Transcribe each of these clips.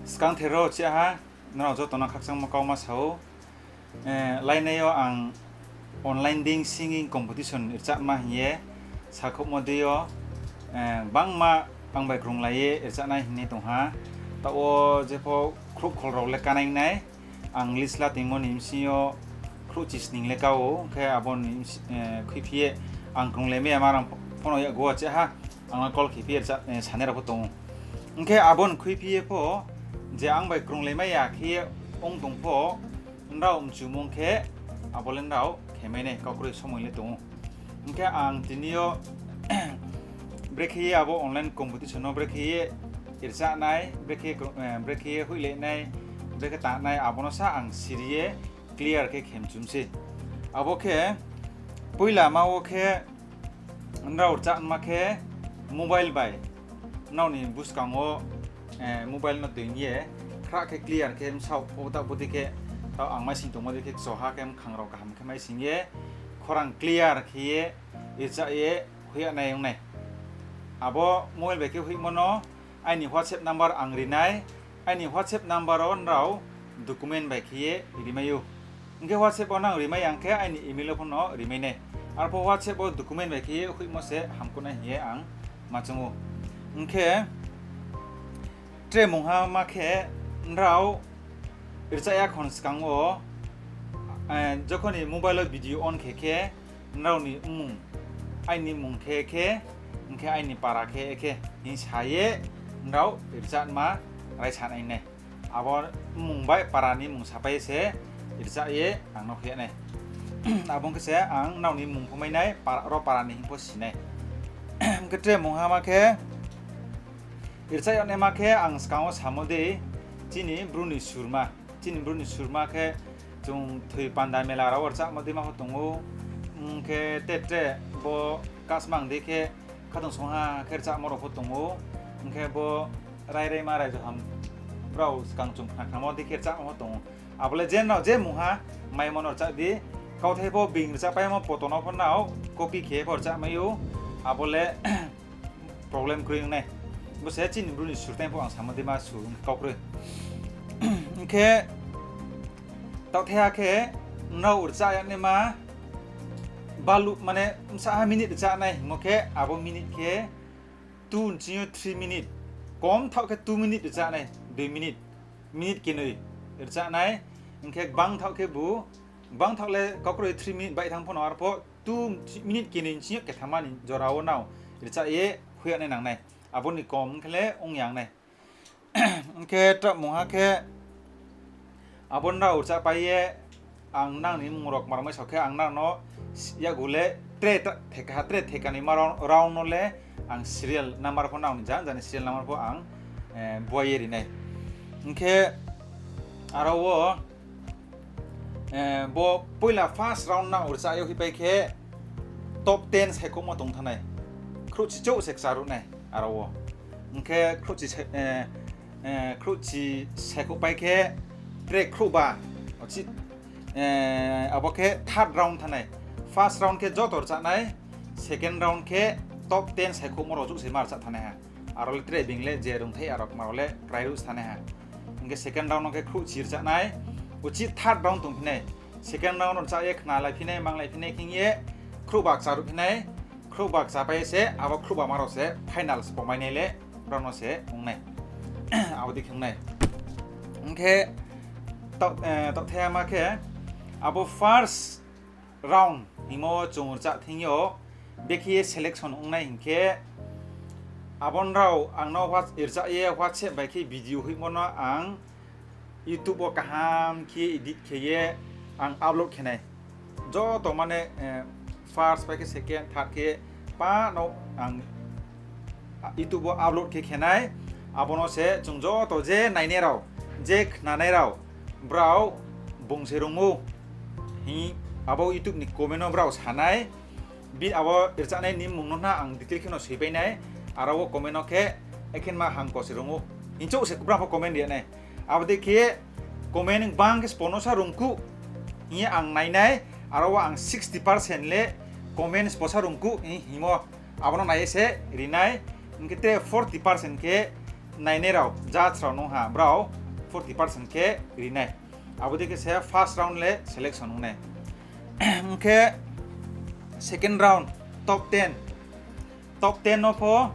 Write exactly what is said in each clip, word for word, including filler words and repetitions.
Skangther rao cheha, nrao joto no khakchangmo kauma sa ou. Lainai yo ang online dei singing competition rchahma hing ye sakhouhmo dei yo, bangma ang bai krunglai ye rchahnai hing ye tong ha. Taoh wo jepho khrouhkhol rao le kanaingnai, ang list la tongmo ni bsing yo khrouhchisning le ka ou, hing khe abo ni khuiphi ye ang krunglaimai ya ma rang pho no yakgu wo cheha, ang no call khe phi ye sanai rao pho tong ou. Hing khe abo ni khuiphi ye pho je ang bai krunglaimai ya khe ye ong tong pho, nrao mchumung khe abo le nrao khemai nai, kau kroi somoi le tong ou. Hing khe ang tini yo brekhe ye abo online competition no brekhe ye rchahnai, brekhe ye hoihlai nai, brekhe tanai, abo no sa ang siri ye clear khe khemchum sei. Abo khe poila ma wo khe nrao rchahma khe mobile bai, nrao ni buskang wo mobile no toing ye, khrah khe clear khe bsaoh wo taoh bodei khe, taoh ang maising tongmo dei khe kchoha khe mkhang rao kaham khe maising ye, khorang clear khe ye, rchah ye, hoih ya nai ong nai. Abo mobile bai khe hoihmo no aini WhatsApp number ang ri nai, aini WhatsApp number wo nrao document bai khe ye rimai ou. Hing khe WhatsApp wo nang rimai ya khe aini email wo pho no rimai nai. Arpho WhatsApp wo document bai khe ye hoihmo se hamkuh nai hing ye ang ma choung ou. Hing khe tre mungha ma khe nrao rchah ya khon skang wo, jokhon ni mobile wo video on khe khe, nrao ni mmung, aini mmung khe khe, hing khe aini para khe khe hing sa ye nrao rchahma raisa nai nai. Abo mmung bai para ni mmung sapai se rchah ye ang no hoih ya nai. Abo ong khe se ang nrao ni mmung pho mai nai, ro para ni hing pho si nai. Hing khe tre mungha ma khe rchah yag naima khe ang skang wo samo dei, chini Bru ni surma, chini Bru ni surma khe chung thoi panda mela rao wo rchahmo dei ma pho tong ou, ong khe te tre bo kasmang dei khe khatungsungha khe rchahmo rao pho tong ou, ong khe bo Rairaima Raijoham brao skang chung khna khnamo dei khe rchahmo pho tong ou. Abo le je nrao je mungha maimo no rchah di, kauthai pho being rchahpaimo poto no pho nrao copy khe pho rchahmai ou, abo le problem kroi ong nai. Bo se chini Bru ni sur tang pho ang samo dei ma sur ong khe kau kroi. Hing khe taohthai ha khe nrao rchah yag naima baluh mane bsa ha minute rchah nai hingmo khe abo minute khe two ni sing yo three minute, kom thaoh khe two minute rchah nai, dui minute, minute kenoi rchah nai, hing khe gbang thaoh khe bu, gbang thaoh le kau kroi three minute baih thanng pho no arpho two minute kenoi ni sing yo kethama ni jora wo nrao rchah ye hoih ya nai nang nai. Abo ni kom ong khe le ong ya nai. Ong khe tre mungha khe abo nrao rchahpai ye ang nang ni mmung rao kma rao mai sao khe ang nang no yakgu le tre theka, tre theka ni ma round no le ang serial number pho nang ni jang jani serial number pho ang buai ye ri nai. Ong khe aro wo bo poila first round nang rchah ye hoihpai khe top ten saikhouhmo tong thanng nai. Khrouhchi chouh se kcharuh nai aro wo. Ong khe khrouhchi saikhouhpai khe tre khrouhba, abo khe third round thanng nai. First round khe joto rchah nai, second round khe top ten saikhouhmo rao chouh se ma rchah thanng nai ha. Aro le tre being le je rungthai aro kma rao le krai ruh se thanng nai ha. Hing khe second round no khe khrouhchi rchah nai, uchih third round tongphi nai. Second round no rchah ye khnalaiphi nai, manglaiphi nai khe ye khrouhba kcharuhphi nai, khrouhba kchapai ye se abo khrouhbama rao se final spomai nai le brao no se ong nai. Abo dei khe ong nai. Ong khe taohthai ma khe abo first round hingmo chung rchah thing yo, bekhe ye selection ong nai hing khe, abo nrao ang no rchah ye WhatsApp bai khe video hoihmo no ang YouTube wo kaham khe edit khe ye ang upload khe nai. Joto mane first pai khe second, third khe pa no ang YouTube wo upload khe khe nai. Abo no se chung joto je nainai rao, je khnanai rao, brao bung se rung ou hing abo YouTube ni comment no brao sa nai. Abo rchahnai ni mmung no hna ang detail khe no soipai nai. Aro wo comment no khe ekhenma hangko se rung ou hing chouh se brao pho comment ri ya nai. Abo dei khe comment gbang khe sbo no sa rungkuh hing ye ang nai nai. Aro wo ang sixty percent le comment sbo sa rungkuh hingmo abo no nai ye se ri nai. Hing khe tre forty percent khe nainai rao, judge rao nung ha, brao forty percent khe ri nai. Abo dei khe se first round le selection ong nai. Hing khe second round, top ten. Top ten no pho,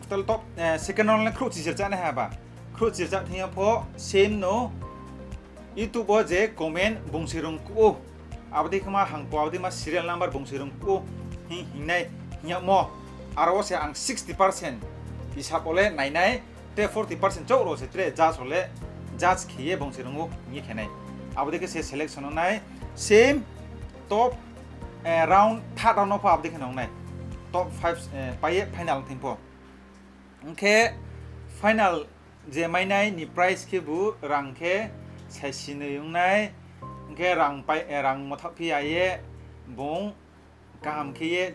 total top, second round le khrouhchi jircha nai ha ba. Khrouhchi jircha thing yo pho same no YouTube wo je comment bung se rung kuh ou. Abo dei khe ma hangko, abo dei ma serial number bung se rung kuh ou. Hing, hingnai, hing yagmo. Aro wo se ang sixty percent hisab wo le nainai, tre forty percent chouh rao se tre judge rao le judge khe ye bung se rung ou hing ye khe nai. Abo dei khe se selection ong nai, same top, round third round no pho abo dei khe no ong nai. Top five, pai ye final thing pho. Hing khe final je mainai ni prize khebu rang khe saisi noi ong nai. Hing khe rang pai, rang mothaoh phi ya ye bung kaham khe ye,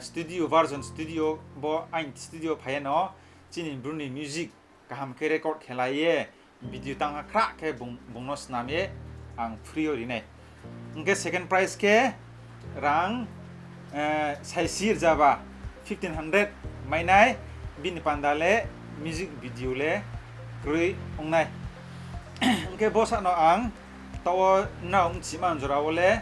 studio version, studio bo aini studio phai ye no chini Bru ni music kaham khe record khe lai ye video tangha khrah khe bung, bung no snam ye ang free yo ri nai. Hing khe second prize khe rang, saisi rza ba, fifteen hundred mai nai, bini panda le music video le kroi ong nai. Hing khe bo sa no ang taoh wo nrao mchima jora wo le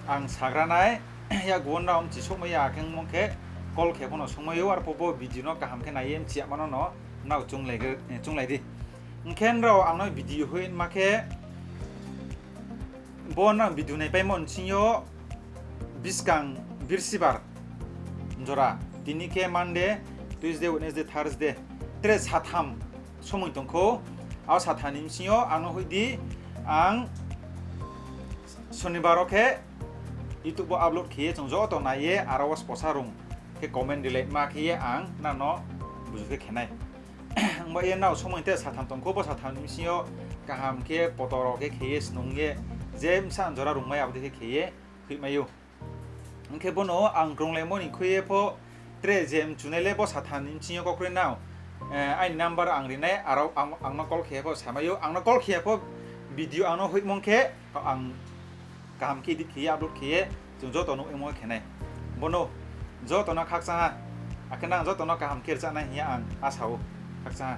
ang sagra nai, yakgu wo nrao mchi souhmai ya khe ongmo khe call khe pho no sungmai ou, arphuh bo video no kaham khe nai ye mchi yama no no nrao chounglai di. Hing khe nrao ang no video hoih ma khe, bo nrao video naipaimo nching yo buskang birsibar jora, tini khe Monday, Tuesday, Wednesday, Thursday, tre satham somoi tong khou. Abo satham ni bsing yo ang no hoih di, ang Sonibar wo khe YouTube wo upload khe ye chung joto nai ye aro wo sposa rung khe comment rilai ma khe ye ang nang no buju khe khe nai. Ongba ye nrao somoi tre satham tong khou, bo satham ni bsing yo kaham khe poto rao khe khe ye snung ye, je bsa jora rungmai abo dei khe khe ye hoihmai ou. Hing khe bo no ang krunglaimo ni khui ye pho tre je mchunai le bo satham ni bsing yo kau kroi nao, aini number ang ri nai, aro ang, ang no call khe ye pho samai ou, ang no call khe ye pho video ang no hoihmo khe, ang kaham khe edit khe ye upload khe ye chung joto nuh emo khe nai. Bo no joto no khakchang ha, akhe nang joto no kaham khe rcha nai hing ye ang asa ou, khakchang ha.